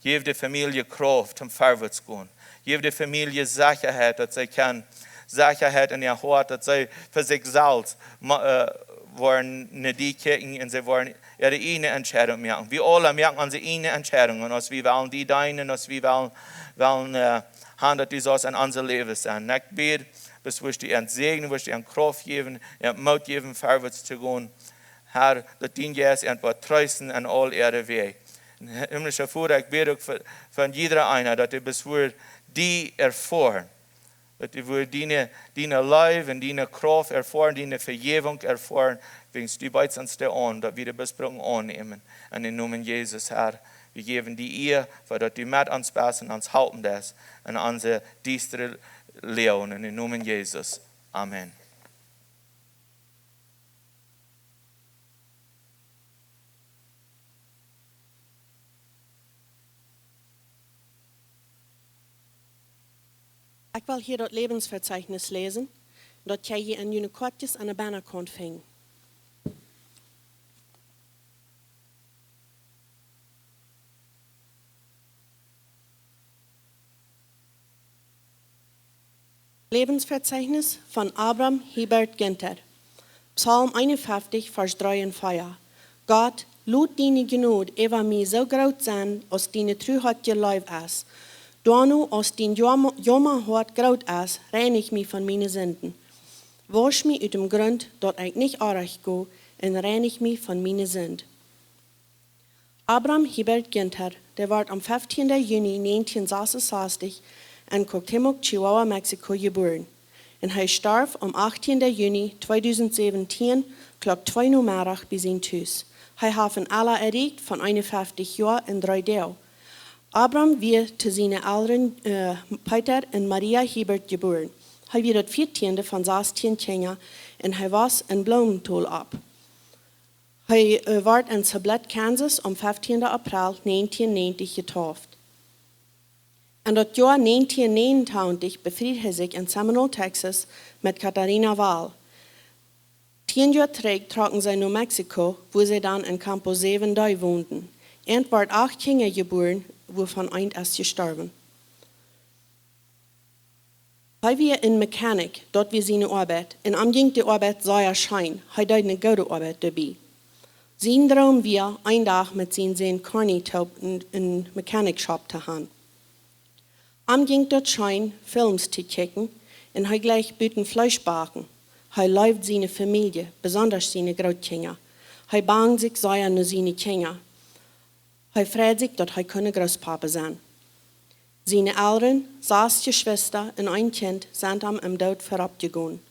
Jeff de Famielje Krauft toom verwoats gonen. Jeff de Famielje Sechaheit, daut see kjennen Sechaheit en äa Hoat, daut see fa sikj selfst ma-, äh, woaren no die kjikjen un see woaren äare ieejne Entscheidunk moaken. Wie aula moaken onse ieejne Entscheidungen, aus wie wellen die deenen, aus wie wellen, wellen, äh, haben, daut du sust en onse Läwes sennen. Ekj bäd, daut wurscht du an säajnen, wurscht du an Krauft jäwen, an Moot jäwen, verwoats to gonen. Herr, daut dien Jeist an woat treesten en aul äare Wäaj. Un himmlischa Voda, ekj bäd uk fa, fa jieda eena, daut dee bloos woat die erfoaren. Daut dee woat diene, diene Leew un diene Krauft erfoaren, diene Vejäwunk erfoaren, wäajens du beetst ons doa aun, daut wie dee bloos brucken aunnämen. En dän Nomen Jesus, Herr, wie jäwen die Ea, fa daut du met ons best un ons halpen deist en onse diestre Loag. En dän Nomen Jesus. Amen. Ekj well hia daut Läwensvezeichnis läsen, daut jie hia en june Koatjes aun de Bennakaunt finjen. Läwensvezeichnis von Abram Hiebert Günther. Psalm eenunfeftich, Varsch dree un vea. Gott, lot diene Jnod äwa mie soo groot sennen, aus diene Truheit jeleeft es. Doano, aus dien Joma-, Jomahoat groot es, reinich mie von miene Sinden. Wausch mie ut däm Grunt, daut ekj nich oajch go, un reinich mie von miene Sind. Abram Hiebert Günther, dee wort aum feftienden Juni negentieen sasunsastich en Cuauhtémoc, Chihuahua, Mexiko jebuaren. Un hee storf aum achttienden Juni tweedusent säwentieen, Klock twee Nomeddach bie sien Tus. Hee haft een Ella erreicht von eenunfeftich Joa un dree Doag. Abram wia to siene Elren, äh, Peter un Maria Hiebert jebuaren. Hee wia daut vieetiende von sastieen Kjinja un hee wos en Blumenthal opp. Hee, äh, wort en Sublette, Kansas, aum feftienden April negentieen näajentich jedeept. En daut Joa negentieen näajenuntachentich befried hee sikj en Seminole, Texas, met Katharina Wall. Tieen Joa trigj trocken see no Mexiko, wua see dan en Campo Sieben D wonden. An wort acht Kjinja jebuaren, wuavon eent es jestorwen. Hee wia een Mechanic, daut wia siene Oabeit, un am jinkj de Oabeit sea scheen, hee deed eene goode Oabeit doabie. Sien Droom wia, een Dach met sienen Sän Corny toop een, eene Mechanic Shop to haben. Am jinkj daut scheen, Films to kjikjen, un hee jlikjt buten Fleesch backen. Hee leewd siene Famielje, besondasch siene Grootkjinja. Hee bangd sikj sea no siene Kjinja. Hee freid sikj, daut hee kunn Grootpapa sennen. Siene Elren, sas Jeschwista un een Kjint, sent am em Doot verut jegonen.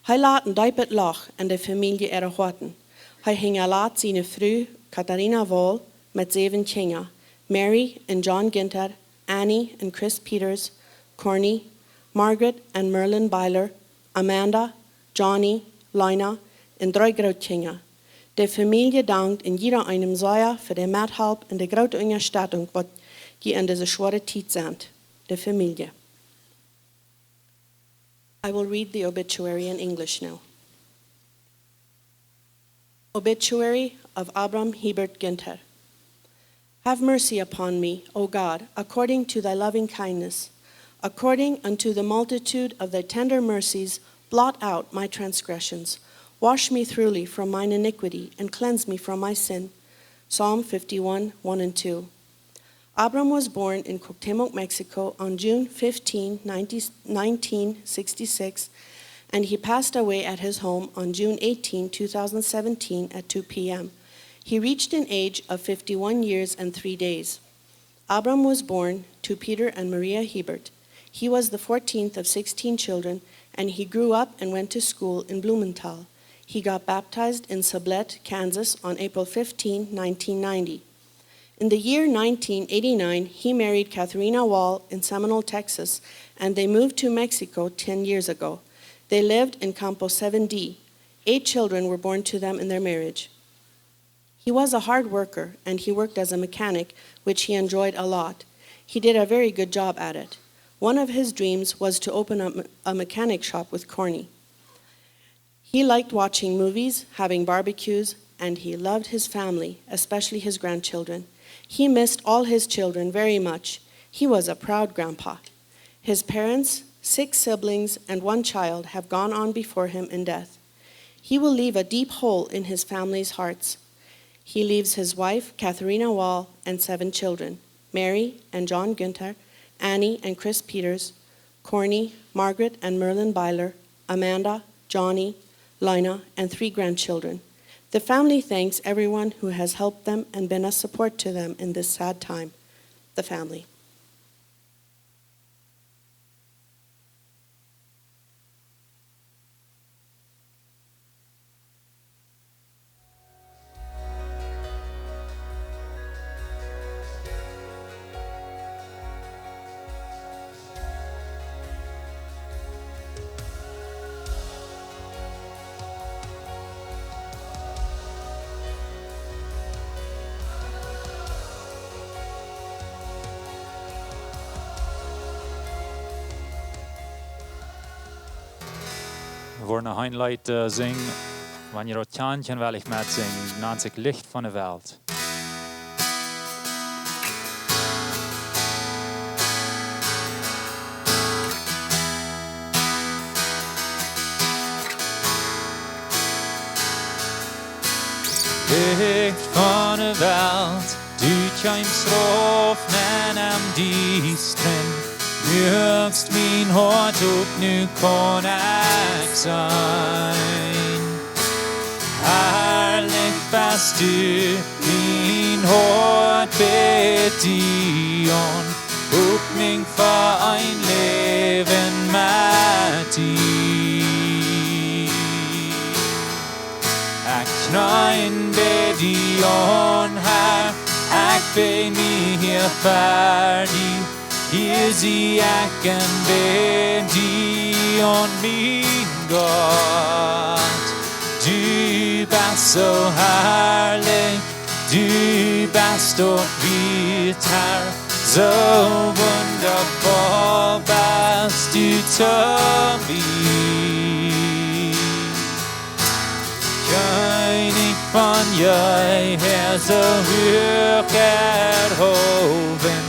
Hee lat een deepet Loch en de Famielje äare Hoaten. Hee hinjalat siene Fru Katharina Wall met säwen Kjinja, Mary un John Günther, Annie un Chris Peters, Corny, Margaret un Merlin Byler, Amanda, Johnny, Lina un dree Grootkjinja. De Famielje dankt en jieda eenem sea fa de Methelp un de groote Unjastettunk, waut jie en dise schwoare Tiet sent. De Famielje. I will read the obituary in English now. Obituary of Abram Hiebert Günther. Have mercy upon me, O God, according to thy loving kindness. According unto the multitude of thy tender mercies, blot out my transgressions. Wash me thoroughly from mine iniquity, and cleanse me from my sin. Psalm fifty-one, one and two. Abram was born in Cuauhtémoc, Mexico on June fifteenth, nineteen sixty-six, and he passed away at his home on June eighteenth, two thousand seventeen at two p.m. He reached an age of fifty-one years and three days. Abram was born to Peter and Maria Hiebert. He was the fourteenth of sixteen children, and he grew up and went to school in Blumenthal. He got baptized in Sublette, Kansas on April fifteenth, nineteen ninety. In the year nineteen eighty-nine, he married Katharina Wall in Seminole, Texas, and they moved to Mexico ten years ago. They lived in Campo seven D. Eight children were born to them in their marriage. He was a hard worker, and he worked as a mechanic, which he enjoyed a lot. He did a very good job at it. One of his dreams was to open a, a mechanic shop with Corny. He liked watching movies, having barbecues, and he loved his family, especially his grandchildren. He missed all his children very much. He was a proud grandpa. His parents, six siblings, and one child have gone on before him in death. He will leave a deep hole in his family's hearts. He leaves his wife, Katharina Wall, and seven children, Mary and John Günther, Annie and Chris Peters, Corny, Margaret and Merlin Byler, Amanda, Johnny, Lina, and three grandchildren. The family thanks everyone who has helped them and been a support to them in this sad time. The family. Wie woaren noch een Leet, äh, singen. Wan jie daut kjanen, kjenn well ekj metsingen. Nant sikj Licht von de Welt. Licht von de Welt, du kjeemst rauf nenn em Diestren, muakst mien Hoat op, nu kaun ekj seenen. Harlich best du, mien Hoat bäd die aun, op mie fa een Läwen met die. Ekj kjnee bäd die aun, Herr, ekj bäd mie hia ver die. Hia sie ekj un bäd die aun, mien Gott. Du best soo harlich, du best doch wieet, Herr, soo wundaboa best du to mie. Kjennich von jehaer, soo huach erhowen,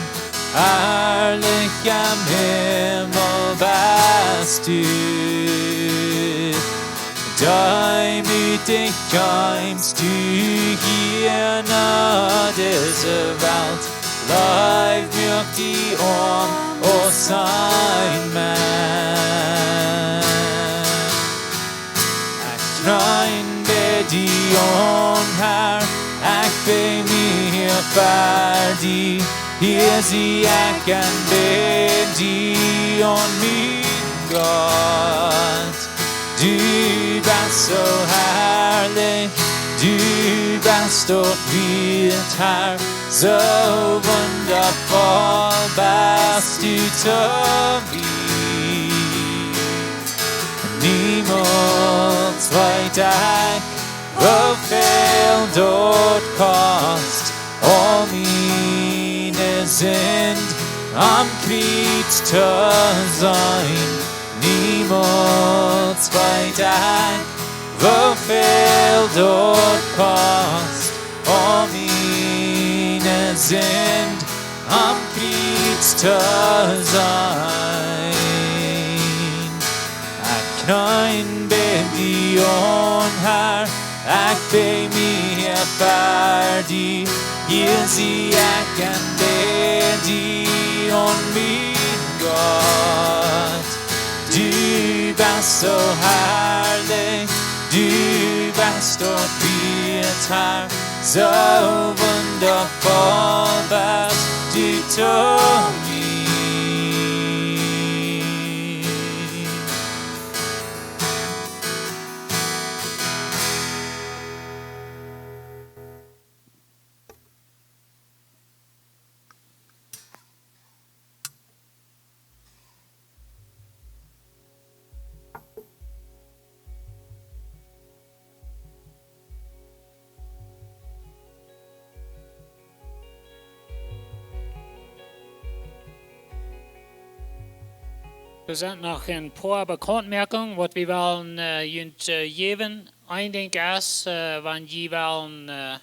harlich em Himmel best du. Deemootich kjeemst du hia no dise Welt, leef muak die aun aus een Mensch. Ekj kjnee bäd die aun, Herr, ekj bäd mie hia ver die. Hia sie ekj un bäd die aun, mien Gott. Du best soo harlich, du best doch wieet, Herr, soo wundaboa best du to mie. Niemols weet ekj, woo väl daut kost, aul miene Sind aum Kjriez to seenen. Niemols weet ekj, woo väl daut kost, aul miene Sind aum Kjriez to seenen. Ekj kjnee bäd die aun, Herr, ekj bäd mie hia ver die. Hia sie ekj un bäd die aun, mien Gott. Du best soo harlich, du best doch wieet, Herr, soo wundaboa best du to mie. Doa sent noch een poa Bekauntmoakungen, waut wie wellen, äh, junt, äh, jäwen. Een Dinkj es, äh, wan jie wellen, äh,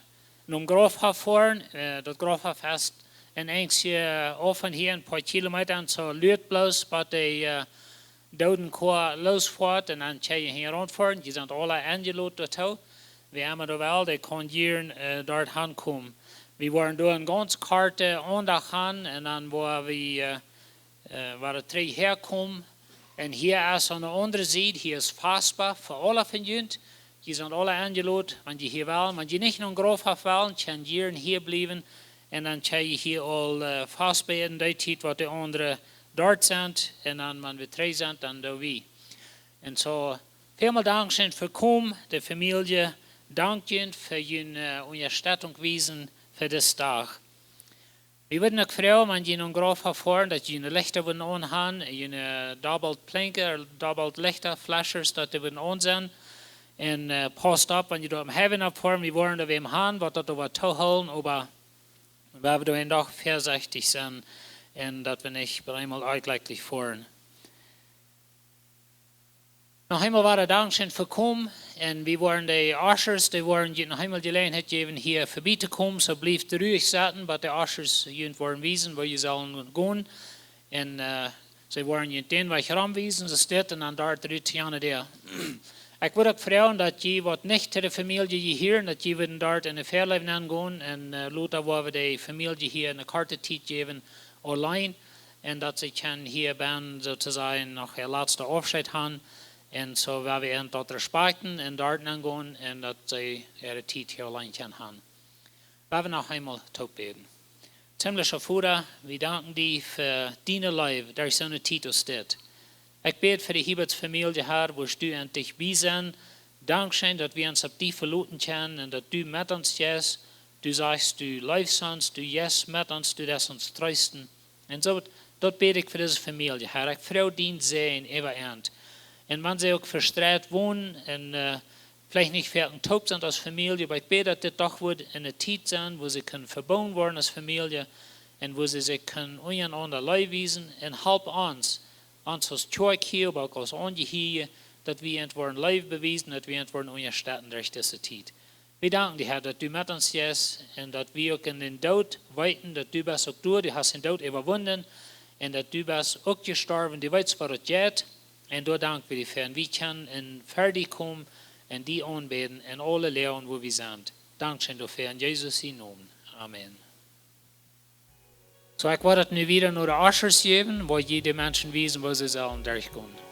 nom Graufhoff foaren, äh, daut Graufhoff es een enjstje, äh, Auf un Hia, een poa Kilometa, un soo luat bloos, waut de, äh, Doodenkoa loosfoat un dan kjenn jie hia rundfoaren. Jie sent aula enjelot doatoo. Wäa emma doa well, dee kaun jieren, äh, doa hankomen. Wie woaren doa een gaunz korten Aundacht han un dan woa wie, äh, äh, woa wie trigj häakomen. Un hia es aun de aundre Sied, hia es Faspa fa aula von junt. Jie sent aula enjelot, wan jie hia wellen. Wan jie nich nom Graufhoff wellen, kjenn jie jieren hia bliewen. Un dan kjenn jie hia aul, äh, Faspa äten, dee Tiet waut de aundre doa sent. Un dan, wan wie trigj sent, dan doo wie. Un soo, välmol dankscheen fa komen. De Famielje dankt junt fa june, äh, Unjastettunk wiesen fa disen Dach. Wie wudden uk froagen, wan jie nom Graufhoff foaren, daut jie june Lichta wudden aunhan, june dobbelt Plinka, dobbelt Lichta, Flashers, daut dee wudden aun sennen. Un, äh, pausst opp, wan jie doa aum Highway nopp foaren, wie woaren doa wäm han, waut daut doa woat toohoolen, oba wie woaren doa een Dach väasechtich sennen un daut wie nich bie eemol onjlekjlich foaren. Noch eemol wada dankscheen fa komen. Un wie woaren de Ushers, dee woaren junt noch eemol Jeläajenheit jäwen, hia verbie to komen. Soo blieft ruich setten, waut de Ushers junt woaren wiesen, wua jie sellen gonen. Un, äh, see woaren junt dän Wajch romwiesen, soo steit, un dan doa rut to jane Däa. Ekj wudd uk froagen, daut jie, waut nich to de Famielje jehieren, daut jie wudden doa enne Väaleew nenn gonen. Un, äh, lota woa wie de Famielje hia eene korte Tiet jäwen, auleen. Un daut see kjennen hia bennen, soo to sajen, noch äa latsta Aufscheet han. Un soo woa wie an daut respakjten un doa nenn gonen un daut see äare Tiet hia auleen kjennen han. Woa wie noch eemol toop bäden. Himlischa Voda, wie danken die fa diene Leew derch soone Tiet aus dit. Ekj bäd fa de Hieberts Famielje, Herr, wurscht du an dicht bie sennen. Dankscheen, daut wie ons opp die veloten kjennen un daut du met ons jeist. Du sajchst, du leefst ons, du jeist met ons, du deist ons treesten. Un soo, daut bäd ekj fa dise Famielje, Herr. Ekj froag dien Säajen äwa an. Un wan see uk vestreit wonen un, äh, veleicht nich foaken toop sent aus Famielje, oba ekj bäd, daut dit doch woat eene Tiet sennen, wua see kjennen vebungen woaren aus Famielje un wua see sikj kjennen unjarenaunda Leew wiesen. Un halp ons, ons aus Kjoakj hia, oba uk aus Aunjehieeje, daut wie an woaren Leew bewiesen, daut wie an woaren unjastetten derch dise Tiet. Wie danken die, Herr, daut du met ons jeist un daut wie uk en dän Doot weeten, daut du best uk doa, du hast dän Doot äwawunden un daut du best uk jestorwen, du weetst, waut daut jeit. Un doa dank wie die fa. Un wie kjennen en ver die komen un die aunbäden en aule Loagen, wua wie sent. Dankscheen doafäa en Jesus sienen Nomen. Amen. Soo, ekj woa daut nu wada no de Ushers jäwen, wua jie de Menschen wiesen, wua see sellen derchgonen.